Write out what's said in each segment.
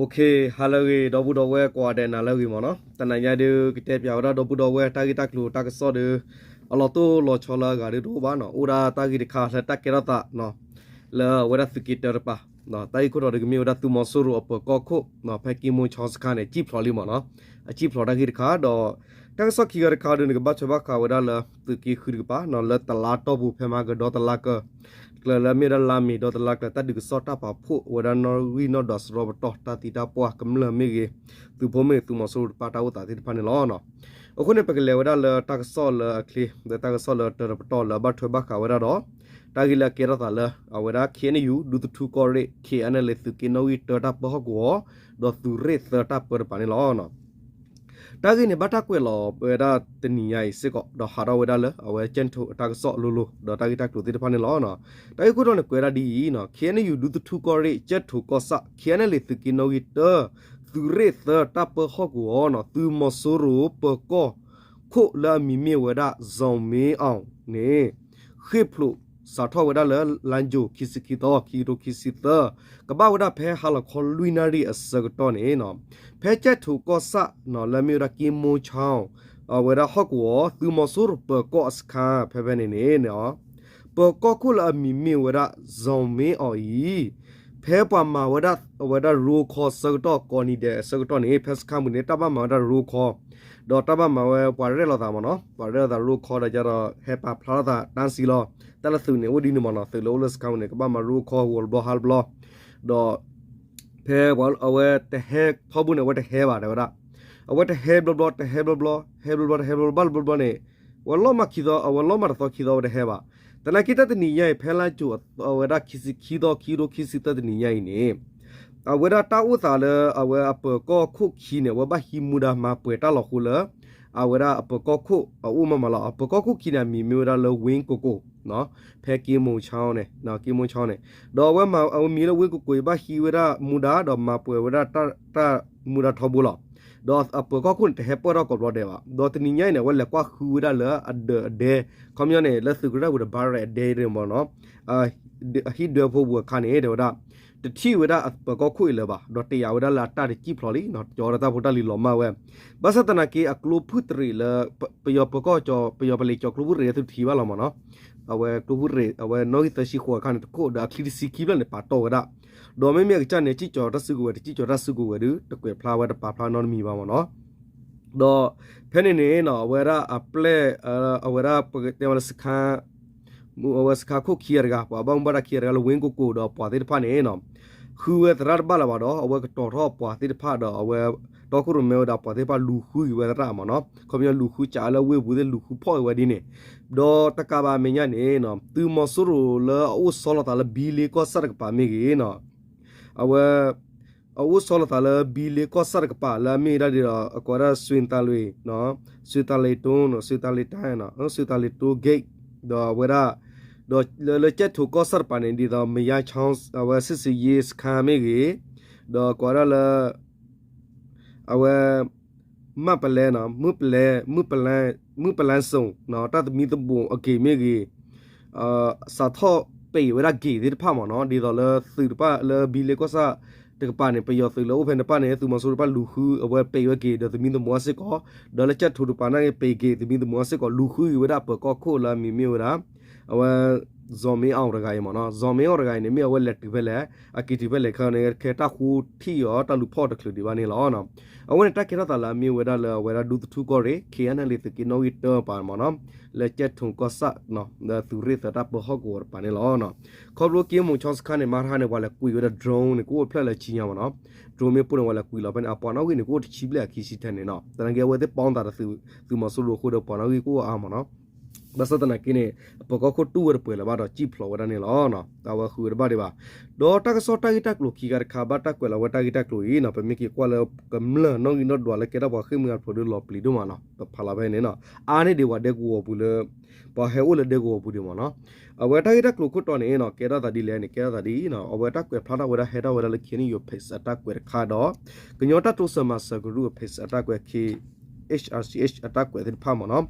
ဟါလၢအဂ့ၤ ဒီပုၢ်ဒီဝဲၢ်ကိးဂၤဒဲး နၤလၢအဂ့ၤမ့ၢ်နီၤ. တနၤညါဒုး ကတဲပၠးဝဲဒၣ်ဒီပုၢ်ဒီဝဲၢ် တၢ်ဂ့ၢ်တၢ်ကျိၤတၢ်ကစီၣ်ဒီး အလီၤတိၢ်လီၤဆီလၢအဂၤဒုးတအိၣ်ဘၣ်နီၤ. အိၣ်ဒၣ်တၢ်ဂ့ၢ်တခါလၢတၢ်ကဲထီၣ်သး လၢအဝဲဒၣ်သုးက့တၢတပၤ, တၢ်ဂ့ၢ်ခိၣ်တီဒီးကမ့ၢ်ဝဲဒၣ်သုးမီၤစိရိၤအပၢၤကီၢ်ခိၣ် ဖဲက့မိၣ်ဆီစခါန့ၣ် စံၣ်ဖျိးလံမ့ၢ်နီၤ. အစံၣ်ဖျိးတၢ်ဂ့ၢ်တခါဒီး တၢ်ကစီၣ်ခံဂၤတခါဒီး နကဘၣ်ထွဲဘၣ်ဃးဝဲဒၣ်လၢ သုးက့ဃုတကပၤ လၢတလါတီၢ်ပူၤဖဲမဟါကဒီတလါကၢ ကျၢၤလၢအမ့ၢ်ဝဲဒၣ်လါမ့ၤဒီတလါကျၢၤ တၢ်ဒုးကစီၣ်တၢ်ပာ်ဖှိၣ်ဝဲဒၣ်နီၣ်ဂံၢ်နီၣ်ဒွးစရီပတီၢ် တၢ်သံတၢ်ပှၢ်ကမျၢၢ်မ့ၢ်ဂ့ၤ, သုးဖိမ့ၢ်ဂ့ၤ သုးမီၤစိရိၤတပၤတၢ်အိၣ်သးသ့ၣ်တဖၣ်န့ၣ်လီၤ. အဃိန့ၣ် ပကလဲၤဝဲဒၣ်လၢတၢ်ကစီၣ်လၢအချ့ လၢတၢ်ကစီၣ်လၢတၢတပတီၢ်လၢအဘၣ်ထွဲဘၣ်ဃးဝဲဒၣ်ဒီး တၢ်ဂ့ၢ်လၢအကဲထီၣ်သးလၢ အဝဲဒၣ် ခ့ၣ်အဲၣ်ယူၣ် ဒူသထူကီၢ်ရ့ၣ် ခ့ၣ်အဲၣ်အဲၣ်လ့ သုးက့နီၣ်ဂံၢ်တၢတၢ်ပၢဟီၣ်ကဝီၤ ဒီးသုးရ့ၣ်သၢတၢ်ပၢတပၤန့ၣ်လီၤ. တၢ်ဂ့ၢ်န့ၣ် ဘၣ်တၢ်ကွဲးလီၤဝဲဒၣ်တနံၤညါအံၤစ့ၢ်ကီး ဒီးဟးထီၣ်ဝဲဒၣ်လၢ အဝဲကၠဲၣ်ထိးအတၢ်ကစီၣ်အလိၤလိၤ ဒီးတၢ်ဂ့ၢ်တၢ်ကျိၤသ့ၣ်တဖၣ်န့ၣ်လီၤ. တၢ်ဂ့ၢ်ခိၣ်တီန့ၣ်ကွဲးဒၣ်ဒ်အံၤ, ခ့ၣ်အဲၣ်ယူၣ် ဒူသထူကီၢ်ရ့ၣ် ကၠဲၣ်ထိးကီၢ်ဆၣ် ခ့ၣ်အဲၣ်အဲၣ်လ့ သုးက့နီၣ်ဂံၢ်တၢ သုးရ့ၣ်သၢတၢ်ပၢဟီၣ်ကဝီၤနီၤ သုးမီၤစိရိၤပၢၤကီၢ်ခိၣ်လၢအမံၤမ့ၢ်ဝဲဒၣ် ဇီၤမ့အီၤန့ၣ် ဃ့ၢ်ဖျိးစးထီၣ်ဝဲဒၣ်လၢ လါယူၤ ခံဆံခံသီ ခံကထိခံဆံသၢ ကဘၣ်ဝဲဒၣ်ဖဲဟါလီၤခီလွံၢ်နၣ်ရံၣ်အဆၢကတီၢ်န့ၣ် ဖဲကၠဲၣ်ထိးကီၢ်ဆၣ်နီၤ လၢအမ့ၢ်ဝဲဒၣ်က့မိၣ်ဆီ အဝဲဒၣ်ဟီၣ်ကဝီၤ သုးမီၤစိရိၤပၢၤကီၢ်အစခါ ဖဲဖဲန့ၣ်န့ၣ် ပၢၤကီၢ်ခိၣ်လၢအမံၤမ့ၢ်ဝဲဒၣ် ဇီၤမ့အီၤအံၤ ဖဲပှၤမၤဝဲဒၣ် အဝဲဒၣ်ရိခီဆၢကတီၢ် ကိးနံၤဒဲးအဆၢကတီၢ်န့ၣ် ဖဲစခါပူၤန့ၣ် တၢ်ဘၣ်မၤဝဲဒၣ်ရိခီ ဒီးတၢ်ဘၣ်မၤဝဲပှၤရဲၣ်လိာ်သးမ့ၢ်နီၤ ပှၤရဲၣ်လိာ်သးရိခီဒီး ကဒီးဟဲပာ်ဖျါထီၣ်သးတၢ်စံလီၤ တၢ်လၢသုးန့ၣ်အိၣ်ဒ်န့ၣ်မ့ၢ်နီၤ သုးလၢအိၣ်လၢစခါပူၤန့ၣ် ကဘၣ်မၤရိခီဂီၤတဘျီဟါတဘျီ ဒီး ဖဲအဝဲတဟဲထီဘိန့ၣ် အဝဲတဟဲဘၣ် တဲဝဲဒၣ် အဝဲတဟဲဘျီဘျီ တဟဲဘျီဘျီ ဟဲဘျီဘျီ တဟဲဘျီဘျီ ဘၣ်ဘျီဘျီန့ၣ် အဝဲလီၤမၢ်ခံသီ အဝဲလီၤမၢ်တသီခံသီ အဝဲတဟဲဘၣ်. သနာ်က့တၢ်တနံၤညါအံၤ ဖဲလါယူၤ အဝဲဒၣ်ခံဆံခံသီ ခံကထိခံဆံသၢတနံၤညါအံၤန့ၣ် အဝဲဒၣ်တၢ်အိၣ်သးလၢ အဝဲအပၢၤကီၢ်ခိၣ်ခံန့ၣ် အဝဲဘၣ်ဟံးမူဒါမၤပှဲၤတၢ်လီၤဃိလၢ အဝဲဒၣ်အပၢၤကီၢ်ခိၣ်အအိၣ်မးမးလီၤ. အပၢၤကီၢ်ခိၣ်ခံန့ၣ် အမံၤမ့ၢ်ဝဲဒၣ်လၢ ဝ့ကကိး ဖဲက့မိၣ်ဆီန့ၣ် က့မိၣ်ဆီန့ၣ် ဒီးအဝဲမံၤလၢဝ့ကကိးအံၤ ဘၣ်ဟံးဝဲဒၣ်မူဒါ ဒီးမၤပှဲၤဝဲဒၣ်တၢ်မူဒါထီဘိလီၤ. ဒီးအပၢၤကီၢ်ခိၣ်န့ၣ် တဟဲပၢၢ်ထီၣ်ကိးဘျီဒဲးဘၣ်. ဒီးတနံၤညါအံၤန့ၣ် အဝဲလဲၤကွၢ်ဃုဝဲဒၣ်လၢအဒၢးအဒဲ ခီပညီန့ၣ် လၢသုးကရၢၢ်ပူၤဒီး ဘါရဲၣ်အဒဲဒ်န့ၣ်မ့ၢ်နီၤ အဟံၣ်ဒွဲဖိပူၤအခါန့ၣ် တဲဝဲဒၣ် တထံၣ်ဝဲဒၣ်အပၢၤကီၢ်ခိၣ်အံၤလၢၤဘၣ် ဒီးတယာ်ဝဲဒၣ်လၢအတၢ်တစံၣ်ဖျိးလံ ကၠီဒီးတၢ်ဖိတၢ်လံၤလီၤမၢ်ဝဲ ဘၣ်ဆၣ်သနာ်က့အကျိဖုၣ်တရံးလၢ ပယီၤပၢၤကီၢ်ကၠီ ပယီၤပလံၤကၠီကျိဖုၣ်တရံးလၢသုထံၣ်ဘၣ်လီၤမ့ၢ်နီၤ အဝဲကျိဖုၣ်တရံး အဝဲနီၣ်ဂံၢ်သၢဆံဃိးအခါန့ၣ်တခိၣ် ဒီးအချံတဆံခံဖျၢၣ်န့ၣ် ပာ်တီၢ်ဝဲဒၣ် ဒီးမ့မ့ၢ်အကစၢ်န့ၣ် စံၣ်ကၠီၤတၢ်စုကဝဲၤ တစံၣ်ကၠီၤတၢ်စုကဝဲၤဒုး တကွဲးဖျါဝဲတပာ်ဖျါနီတမံၤဘၣ်မ့ၢ်နီၤ ဒီးဖဲန့ၣ်န့ၣ်နီၤ အဝဲဒၣ်အပျဲၢ် အဝဲဒၣ်ပကတဲဝဲလၢစခါ အဝဲစခါခိၣ်ခံဂၤတဂၤ ပှၤဘၣ်မူဘၣ်ဒါခံဂၤတဂၤလၢဝ့ကကိးဒီးပှၤသ့ၣ်တဖၣ်န့ၣ်နီၤ ဃုဝဲသရၣ်တဘၣ်လၢၤဘၣ်ဒီး အဝဲကတီၤထီၣ်ပှၤသ့ၣ်တဖၣ်ဒီးအဝဲ တီခိၣ်ရိၣ်မဲဝဲဒၣ်ပှၤသ့ၣ်တဖၣ်လူၤဃုက့ၤဝဲသရၣ်မ့ၢ်နီၤ ခီပညီလူၤဃုကးလၢဝ့ၢ်ပူၤသ့ၣ်လူၤဃုဖီၣ်က့ၤဝဲဒ်န့ၣ် ဒီးတကးဘၣ်အမဲာ်ညါန့ၣ်နီၤ သုးမီၤစိရိၤလၢအအိၣ်ဆီလီၤသးလၢဘံလ့ကီၢ်ဆၣ်တကပၤမ့ၢ်ဂ့ၤနီၤ အဝဲ အအိၣ်ဆီလီၤသးလၢဘံလ့ကီၢ်ဆၣ်တကပၤလၢအမ့ၢ်ဝဲဒၣ်ဒီး အကိးဝဲဒၣ် စွ့ၤသးလွ့ၤ စွ့ၤသးလွ့ၤတိ စွ့ၤသးလွ့ၤတၢ် စွ့ၤသးလွ့ၤတိ gate ဒီးအဝဲဒၣ် ဒီးလၢကၠဲၣ်ထိးကီၢ်ဆၣ်တကပၤန့ၣ် ဒ်သိး မယါ အဝဲ စစ်ဆင်ရေးစခန်း မ့ၢ်ဂ့ၤ ဒီးကိးဝဲဒၣ်လၢ အဝဲ မၢ်ပလဲ မုၢ်ပလဲ မုၢ်ပလဲ မုၢ်ပလဲစိၤ တၢ်သမံသမိးအဂ့ၢ်မ့ၢ်ဂ့ၤ စးထီၣ်ပဲာ်ဝဲဒၣ် gate သ့ၣ်တဖၣ်မ့ၢ်နီၤ ဒ်သိးလၢသုးတဖၣ်လၢဘံလ့ကီၢ်ဆၣ်တကပၤန့ၣ် ပယီၤသုးလၢအိၣ်ဖဲန့ၣ်တဖၣ်န့ၣ် သုးမီၤစိရိၤတဖၣ်လူၤဃု အဝဲပဲာ်ဝဲ gate ဒီးသမံသမိးစ့ၢ်ကီး ဒီးလၢကၠဲၣ်ထိးတကပၤန့ၣ် ပဲာ် gate သမံသမိးစ့ၢ်ကီး လူၤဃုက့ၤဝဲဒၣ်ပၢၤကီၢ်ခိၣ်လၢအမံၤမ့ၢ်ဝဲဒၣ် အဝဲ ဇီၤမ့အီၣ်တဂၤအံၤမ့ၢ်နီၤ ဇီၤမ့အီၣ်တဂၤအံၤန့ၣ် မ့ၢ်အဝဲလဲၤတုၤဖဲလဲၣ် အက့ၤတုၤဖဲလဲၣ်ခဲအံၤန့ၣ် ခဲတၢ်ဃူထံၣ်အီၤ တၢ်လူၤဖီၣ်တချုးဒံးဘၣ်န့ၣ်လီၤ. အဝဲန့ၣ်တၢ်ကဲထီၣ်သးလၢအမ့ၢ်ဝဲဒၣ်လၢအဝဲဒၣ်ဒူသထူကီၢ်ရ့ၣ် ခ့ၣ်အဲၣ်အဲၣ်လ့ သုးက့နီၣ်ဂံၢ်တၢပၤမ့ၢ်နီၤ လၢကၠဲၣ်ထိးကီၢ်ဆၣ် လၢသုးရ့ၣ်သၢတၢ်ပၢဟီၣ်ကဝီၤတပၤန့ၣ်လီၤ. ခီဖျိက့မိၣ်ဆီစခါန့ၣ် မၤတဟါန့ၣ် ပှၤလဲၤကွံာ်ဝဲဒၣ် drone န့ၣ် ကအိၣ်ဖျဲၣ်လၢဆံညါမ့ၢ်နီၤ drone မ့ၢ်ပိၢ်န့ၣ် ပှၤလဲၤကွံာ်လီၤဖဲန့ၣ် အပှၤနီၣ်ဂံၢ်န့ၣ် ကအိၣ်တဆံဘျဲၣ်အခံဆံထဲန့ၣ်နီၤ သနာ်က့အဝဲသ့ၣ်ပီသးဒီး သုးမီၤစိရိၤအဃိဒီးပှၤနီၣ်ဂံၢ်ကအိၣ်အါမ့ၢ်နီၤ ဘၣ်ဆၣ်သနာ်က့န့ၣ် အပၢၤကီၢ်ခိၣ်တူၢ်ဝဲတပှဲၤလၢၤဘၣ်ဒီးစံၣ်ဖျိးဝဲဒၣ်န့ၣ်လီၤ. အဝဲဃုဝဲတဘၣ်ဒံးဘၣ်. ဒီးတၢ်ကစီၣ်တၢ်ဂ့ၢ်တၢ်ကျိၤခံခါတခါ ဘၣ်တၢ်ကွဲးလီၤဝဲတၢ်ဂ့ၢ်တၢ်ကျိၤအံၤနီၤ ပမ့ၢ်က့ၤကွၢ်လၢကမျၢၢ်နီၣ်ဂံၢ်နီၣ်ဒွးလၢကဲထီၣ်ပှၤဃ့ၢ်မှံဟးဖျိးဒီးလီၤပျံၤဒိၣ်မးနီၤ ပဖးလီၤဖဲန့ၣ်နီၤ အါန့ၢ်ဒံးပှၤဒဲကဝီၤပူၤလၢ ပှၤဟဲအိၣ်လၢဒဲကဝီၤပူၤဒံးမ့ၢ်နီၤ အဝဲတၢ်ဂ့ၢ်တၢ်ကျိၤခိၣ်တီန့ၣ်နီၤ ကဲထီၣ်သးဒ်လဲၣ်န့ၣ် ကဲထီၣ်သးဒ်အံၤနီၤ အဝဲတၢ်ကွဲးဖျါထီၣ်ဝဲဒၣ်ဟဲထီၣ်ဝဲဒၣ်လၢ ခ့ၣ်အဲၣ်ယူၣ် page အတၢ်ကွဲးတခါဒီး ကညီတၢ်တိစၢၤမၤစၢၤကရူၢ်အ page အတၢ်ကွဲး ခ့ၣ် H R C H အတၢ်ကွဲးသ့ၣ်တဖၣ်မ့ၢ်နီၤ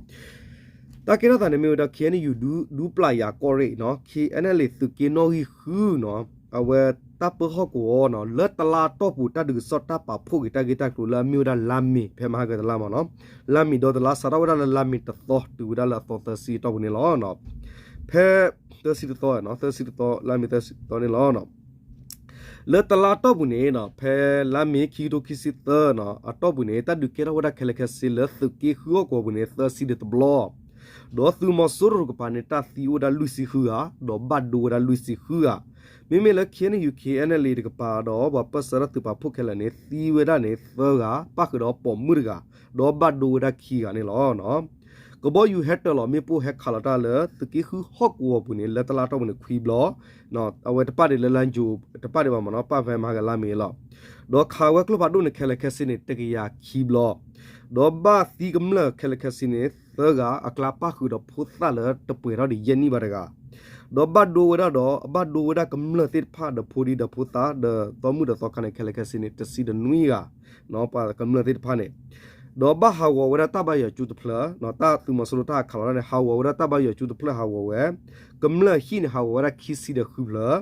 တၢ်ကဲထီၣ်သးန့ၣ်မ့ၢ်ဝဲဒၣ် ခ့ၣ်အဲၣ်ယူၣ် ဒူပျၢ်ယၤကီၢ်ရ့ၣ်နီၤ ခ့ၣ်အဲၣ်အဲၣ်လ့ သုးက့နီၣ်ဂံၢ်ဃုနီၤ အဝဲတၢ်ပၢဟီၣ်ကဝီၤနီၤ လၢတလါအတီၢ်ပူၤ တၢ်ဒုးကစီၣ်တၢ်ပာ်ဖှိၣ်က့ၤတၢ်ဂ့ၢ်တၢ်ကျိၤလၢအမ့ၢ်ဝဲဒၣ်လါမ့ၤ ဖဲမဟါကတလါမ့ၢ်နီၤ, လါမ့ၤဒီတလါ စးထီၣ်ဝဲဒၣ်လၢလါမ့ၤတသီ တုၤဝဲဒၣ်လၢအသီသၢဆံအတီၢ်ပူၤန့ၣ်လီၤ. ဖဲ သၢဆံတသီ, သၢဆံတသီ လါမ့ၤသၢဆံတသီန့ၣ်လီၤ. လၢတလါအတီၢ်ပူၤန့ၣ် ဖဲလါမ့ၤခံကထိခံဆံသၢနီၤ အတီၢ်ပူၤန့ၣ် တၢ်ဒုးကဲထီၣ်ဝဲဒၣ်ခဲလၢာ်ခဲဆ့လၢသုးက့ဃုဟီၣ်ကဝီၤပူၤန့ၣ် သၢဆံဒီးတဘျီ, ဒီးသုးမီၤစိရိၤတကပၤန့ၣ် တၢ်သံအိၣ်ဝဲဒၣ်လွံၢ်ဆံဃုဂၤ, ဒီးဘၣ်ဒိဝဲဒၣ်လွံၢ်ဆံဃုဂၤ, မ့မ့ၢ်လၢ KNU KNLA တကပၤဒီး ပှၤပၢၢ်ဆၢတၢ်သုးပာ်ဖှိၣ်ခဲလၢာ်န့ၣ် သံဝဲဒၣ်န့ၣ်သၢဂၤ, ပၣ်ဃုာ်ဒီးပိာ်မုၣ်တဂၤ, ဒီးဘၣ်ဒိဝဲဒၣ်ခံဂၤန့ၣ်လီၤ. ကဘီယူၤဟဲတၢၤလီၤမ့ၣ်ပိၢ်ဟဲခးလီၤတၢ်လၢ သုးက့ဃုဟီၣ်ကဝီၤပူၤန့ၣ် လၢတလါအတီၢ်ပူၤန့ၣ်ခွံဘျီ, အဝဲတပၣ်ဒံးလၢလါယူၤ တပၣ်ဒံးဘၣ်မ့ၢ်နီၤ ပၣ်ဖဲမဟါကလါမ့ၤလီၤ. ဒီးခးဝဲကျိဖးဒိၣ်န့ၣ်ခဲလၢာ်ခဲဆ့န့ၣ် တကယၤခံဘျီ, ဒီးဘၣ်သံကမျၢၢ်ခဲလၢာ်ခဲဆ့န့ၣ် သၢဂၤ အကျါပၣ်ဃုာ်ဒီးဖိသၣ်လၢတပှဲၤထီၣ်ဒံးယဲၢ်နံၣ်ဘၣ်တဂၤ, ဒီးဘၣ်ဒိဝဲဒၣ်ဒီး အဘၣ်ဒိဝဲဒၣ်ကမျၢၢ်သ့ၣ်တဖၣ်ဒီးဖိဒံဒီးဖိသၣ် ဒီးသီမုၣ်ဒီးသီခါန့ၣ် ခဲလၢာ်ခဲဆ့န့ၣ် တဆံဒီးနွံဂၤ ပှၤကမျၢၢ်သ့ၣ်တဖၣ်န့ၣ်, ဒီးဘၣ်ဟးဂီၤဝဲဒၣ်တၢ်ဘါယွၤကၠိတဖျၢၣ်, တၢ်သုးမီၤစိရိၤတၢ်ဟးခးလီၤန့ၣ် ဟးဂီၤဝဲဒၣ်တၢ်ဘါယွၤကၠိတဖျၢၣ်ဟးဂီၤဝဲ, ကမျၢၢ်ဟံၣ်န့ၣ် ဟးဂီၤဝဲဒၣ်ခံဆံဒီးဃုဖျၢၣ်,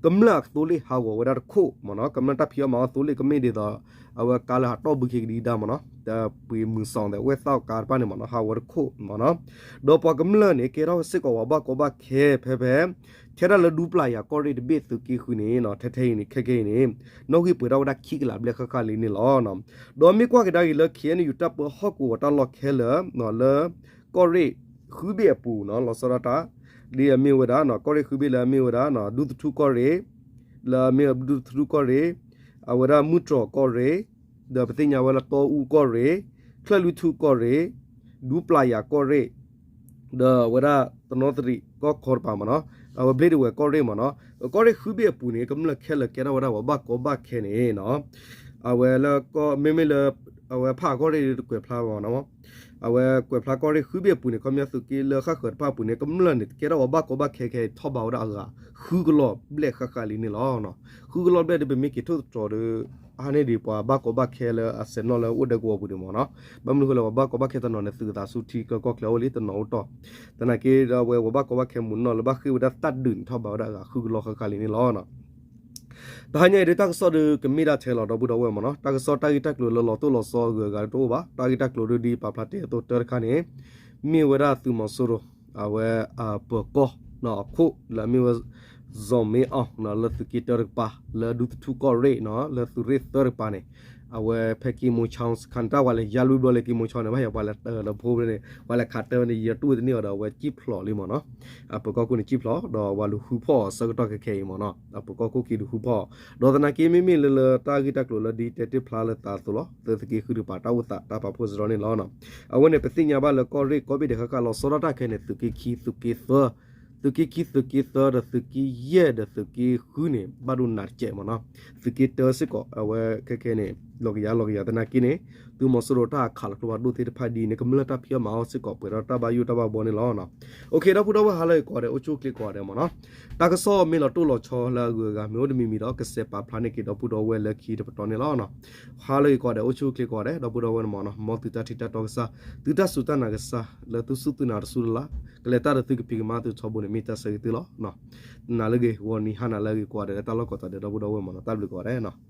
ကမျၢၢ်အသိလ့ၣ်ဟးဂီၤဝဲဒၣ်တခိၣ်မ့ၢ်နီၤ, ကမျၢၢ်တၢ်ဖံးအီၣ်မၤအီၣ်သိလ့ၣ်ကမ့ၢ်ဒ်သိး အဝဲကါလၢဟးတီၢ်ဘုခ့ကဒံဒါမ့ၢ်နီၤ, တၢ်ပှ့ၤမုၢ်စီၣ်သဲးဝဲသၣ်ကါတဖၣ်န့ၣ်မ့ၢ်နီၤ ဟးဂီၤဝဲတခိၣ်မ့ၢ်နီၤ, ဒီးပှၤကမျၢၢ်န့ၣ် ကဲထီၣ်စ့ၢ်ကီးပှၤဘၣ်ကီဘၣ်ခဲဖဲဖဲ ထဲဒၣ်လၢဒူပျၢ်ယၤကီၢ်ရ့ၣ်တဘ့ၣ်သုးက့ဃုန့ၣ် ထဲထဲအံၤန့ၣ် ခဲခဲအံၤန့ၣ် နီၣ်ဂံၢ်ပှဲၤထီၣ်ဝဲဒၣ်ခံကလးဘျဲၣ်ဃၣ်ဃၣ်လံန့ၣ်လီၤ. ဒီးမ့ၢ်ကွၢ်ကဒါက့ၤလၢ KNU တၢ်ပၢဟီၣ်ကဝီၤတၢ်လီၢ်ခဲလၢာ် လၢ ကီၢ်ရ့ၣ်ဃုဘ့ၣ်အပူၤနီၤ လီၤဆီဒၣ်တၢ် ဒ်အမ့ၢ်ဝဲဒၣ် ကီၢ်ရ့ၣ်ဃုဘ့ၣ်လၢအမ့ၢ်ဝဲဒၣ် ဒူသထူကီၢ်ရ့ၣ် လၢအမ့ၢ်ဒူသထူကီၢ်ရ့ၣ်, အဝဲဒၣ်မုၢ်တြီၤကီၢ်ရ့ၣ်, ဒီးပသ့ၣ်ညါဝဲလၢတီအူကီၢ်ရ့ၣ်, ချၢၣ်လွံၢ်ထူကီၢ်ရ့ၣ်, ဒူပျၢ်ယၤကီၢ်ရ့ၣ်, ဒီးအဝဲဒၣ်တနီသရံၣ်ကီၢ်ခီတပၤမ့ၢ်နီၤ, အဝဲဘျ့ဒဝဲၢ်ကီၢ်ရ့ၣ်မ့ၢ်နီၤ, ကီၢ်ရ့ၣ်ဃုဘ့ၣ်အပူၤန့ၣ် ကမျၢၢ်ခဲလၢာ်ကဲထီၣ်ဝဲဒၣ်ပှၤဘၣ်ကီဘၣ်ခဲန့ၣ်နီၤ, အဝဲလၢ မ့မ့ၢ်လၢ အဝဲဖးကီၢ်ရ့ၣ်တကွဲးဖျါမ့ၢ်နီၤ, အဝဲကွဲးဖျါကီၢ်ရ့ၣ်ဃုဘ့ၣ်အပူၤန့ၣ် ခီပညီသုးက့လၢဃၣ်ဃၢၤတဖၣ်အပူၤန့ၣ် ကမျၢၢ်န့ၣ် ကဲထီၣ်ပှၤဘၣ်ကီဘၣ်ခဲခဲအံၤ ထီၣ်ဘးဝဲဒၣ်အဂၤ ဃုကလီၢ်ဘျဲၣ်ဃၣ်ဃၣ်လံန့ၣ်လီၤ. ဃုကလီၢ်ဘျဲၣ်ဒီး ပမ့ၢ်က့ၤထိၣ်သတြီၤဒီး အါန့ၢ်ဒံးပှၤဘၣ်ကီဘၣ်ခဲလၢအဆဲးနီၣ်လၢအိၣ်ဒဲကဝီၤပူၤန့ၣ်မ့ၢ်နီၤ, ဘၣ်မနုၤဃိလဲၣ် ပှၤဘၣ်ကီဘၣ်ခဲတနီၤန့ၣ် သုးသးဆူထံကီၢ်ချၢအိၣ်လံတနီၤအိၣ်တီၢ်, သနာ်က့ဒီးအဝဲပှၤဘၣ်ကီဘၣ်ခဲမုၢ်နီၢ်လၢဘၣ်ဃ့ၢ်ဝဲဒၣ်သၣ်ဒုးန့ၣ် ထီၣ်ဘးဝဲဒၣ်အဂၤဃုကလီၢ်ဃၣ်ဃၣ်လံန့ၣ်လီၤ. တဟါညါအံၤဒ်တၢ်ကစီၣ်ဒီးကမ့ၢ်ဒၣ်ထဲလီၤ ဒီပုၢ်ဒီဝဲၢ်မ့ၢ်နီၤ, တၢ်ကစီၣ်တၢ်ဂ့ၢ်တၢ်ကျိၤလၢလီၤတိၢ်လီၤဆီအဂုၤအဂၤတအိၣ်ဘၣ်, တၢ်ဂ့ၢ်တၢ်ကျိၤဒ်ဒ်ပာ်ဖျါတ့ၢ်အသိးတၢ်တခါန့ၣ် မ့ၢ်ဝဲဒၣ်သုးမီၤစိရိၤ အဝဲအပၢၤကီၢ်အခိၣ်လၢအမ့ၢ်ဝဲ စီၤမ့အီၣ် လၢသုးက့တၢတကပၤ လၢဒူသထူကီၢ်ရ့ၣ်နီၤ လၢသုးရ့ၣ်သၢတကပၤန့ၣ် အဝဲဖဲ ကံမူၤခၠီ စခါန့ၣ် တၢ်ဝဲလဲၤယါလွံၢ်ဘျီလၢကံမူၤခၠီန့ၣ် ဘၣ်ယၤပှၤလဲၤတၢ်လၢဖိဖဲန့ၣ် ပှၤလဲၤခးတၢ်ဖဲန့ၣ် ယတူၢ်တန့ၢ်အီၤဒီး အဝဲစံၣ်ဖျိးလံမ့ၢ်နီၤ, အပၢၤကီၢ်ခိၣ်န့ၣ်စံၣ်ဖျိး ဒီးဝဲလူၤဃုဖီၣ်အီၤဆၢကတီၢ်ခဲခဲအံၤမ့ၢ်နီၤ, အပၢၤကီၢ်ခိၣ်က့ၤလူၤဃုဖီၣ်အီၤ, ဒီးသနာ်က့မ့မ့ၢ်လၢလၢတၢ်ဂ့ၢ်တၢ်ကျိၤလၢဒ်တဲတ့ၢ်ဖျါလၢသးအသိးလီၤ, သုးက့ဃုတကပၤတၢ်အိၣ်သးတၢ်ပာ်ဖှိၣ်စရီန့ၣ်လီၤ. အဝဲန့ၣ် ပသ့ၣ်ညါဘၣ်လၢကီၢ်ရ့ၣ်ကီၢ်ဘ့ၣ်ဒဲးဃၣ်ဃၣ် လီၤဆီဒၣ်တၢ်ခဲန့ၣ် သုးက့ခံ သုးက့သၢ, သုးက့ခံ သုးက့သၢ ဒီးသုးက့ယဲၢ်ဒီးသုးက့ဃုန့ၣ် ဘၣ်ဒိနးတစဲးမ့ၢ်နီၤ, သုးက့တၢစ့ၢ်ကီး အဝဲခဲခဲန့ၣ် လီၤကယၤလီၤကယၤ သနာ်က့န့ၣ် သုးမီၤစိရိၤတၢ်ခးလီၤကျိဖးဒိၣ်သ့ၣ်တဖၣ်ဒ်န့ၣ် ကမျၢၢ်တၢ်ဖံးအီၣ်မၤအီၣ်စ့ၢ်ကီး ပှဲၤဒီးတၢ်ဘၣ်ယိၣ်တၢ်ဘၣ်ဘှီန့ၣ်လီၤ. အိၣ်ခ့ ဒီပုၢ်ဒီဝဲၢ် ဟါလၢအဂ့ၤကိးဂၤဒဲး အိၣ်ဆူၣ်အိၣ်ချ့ကိးဂၤဒဲးမ့ၢ်နီၤ, တၢ်ကစီၣ်မ့ၢ်လီၤတိၢ်လီၤဆီလၢအဂုၤအဂၤမ့ၢ်အိၣ်တမံၤမံၤဒီး ကစဲးပာ်ဖျါန့ၢ်က့ၤဒီပုၢ်ဒီဝဲၢ်လၢခံတပတီၢ်န့ၣ်လီၤ. ဟါလၢအဂ့ၤကိးဂၤဒဲး အိၣ်ဆူၣ်အိၣ်ချ့ကိးဂၤဒဲး ဒီပုၢ်ဒီဝဲၢ်န့ၣ်မ့ၢ်နီၤ, မ်သုတၢ်ထံၣ်တၢ်တီကစၢ်, သုတၢ်စူၢ်တၢ်နာ်ကစၢ် လၢသုစူၢ်သုနာ်တစူၢ်တလၢ်, ကလဲၤတၢ်ဒီးသုကဖံးကမၤသုထီဘိန့ၣ် မ့ၢ်တၢ်ဆၢဂ့ၤသုလီၤ. နၤလၢအဂ့ၤ ဂီၤနံၤဟါနၤလၢအဂ့ၤကိးဂၤဒဲး လၢတၢ်လီၢ်ကိးတီၤဒဲး ဒီပုၢ်ဒီဝဲၢ်မ့ၢ်နီၤ, တၢ်ဘျုးကိးဂၤဒဲးနီၤ.